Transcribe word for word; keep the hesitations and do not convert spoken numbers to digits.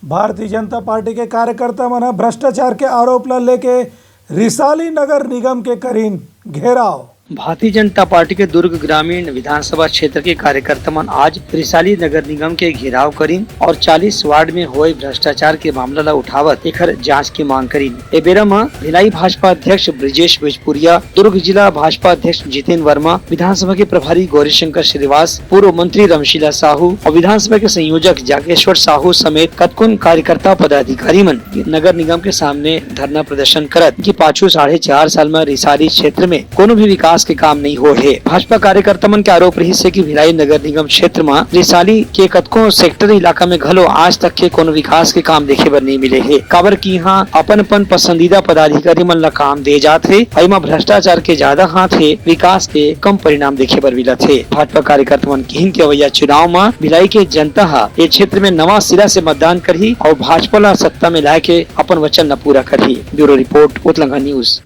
Bharatiya Janata party के कार्यकर्ता मन ह भ्रष्टाचार के आरोप ल लेके रिसाली नगर निगम के करीन घेराव। भारतीय जनता पार्टी के दुर्ग ग्रामीण विधानसभा क्षेत्र के कार्यकर्ता मन आज रिसाली नगर निगम के घेराव करीन और चालीस वार्ड में होए भ्रष्टाचार के मामला ला उठावत एखर जांच के मांग करीन। ए बेरा म भिलाई भाजपा अध्यक्ष ब्रिजेश बिजपुरिया, दुर्ग जिला भाजपा अध्यक्ष जितेन वर्मा, विधानसभा के प्रभारी गौरीशंकर श्रीवास, पूर्व मंत्री रमशीला साहू और विधानसभा के संयोजक जागेश्वर साहू समेत कतकोन कार्यकर्ता पदाधिकारी मन नगर निगम के सामने धरना प्रदर्शन करत कि पाछू साढ़े चार साल म रिसाली क्षेत्र में कोनो भी विकास के काम नहीं होए हे। भाजपा कार्यकर्ता मन के आरोप रहिस हे कि भिलाई नगर निगम क्षेत्र म रिसाली के कतको सेक्टर इलाका में घलो आज तक के कोनो विकास के काम देखे बर नहीं मिले हे, काबर कि इहाँ अपन-अपन पसंदीदा पदाधिकारी मन ला काम दे जात हे, अउ एमा भ्रष्टाचार के ज्यादा हाथ हे, विकास के कम परिणाम देखे बर मिलत हे। भाजपा कार्यकर्ता मन किहिन के अवइया चुनाव म भिलाई के जनता ह ए क्षेत्र में नवा सिरा से मतदान करही अउ भाजपा ला सत्ता में लाए के अपन वचन ला पूरा करही। ब्यूरो रिपोर्ट, उतलंगा न्यूज।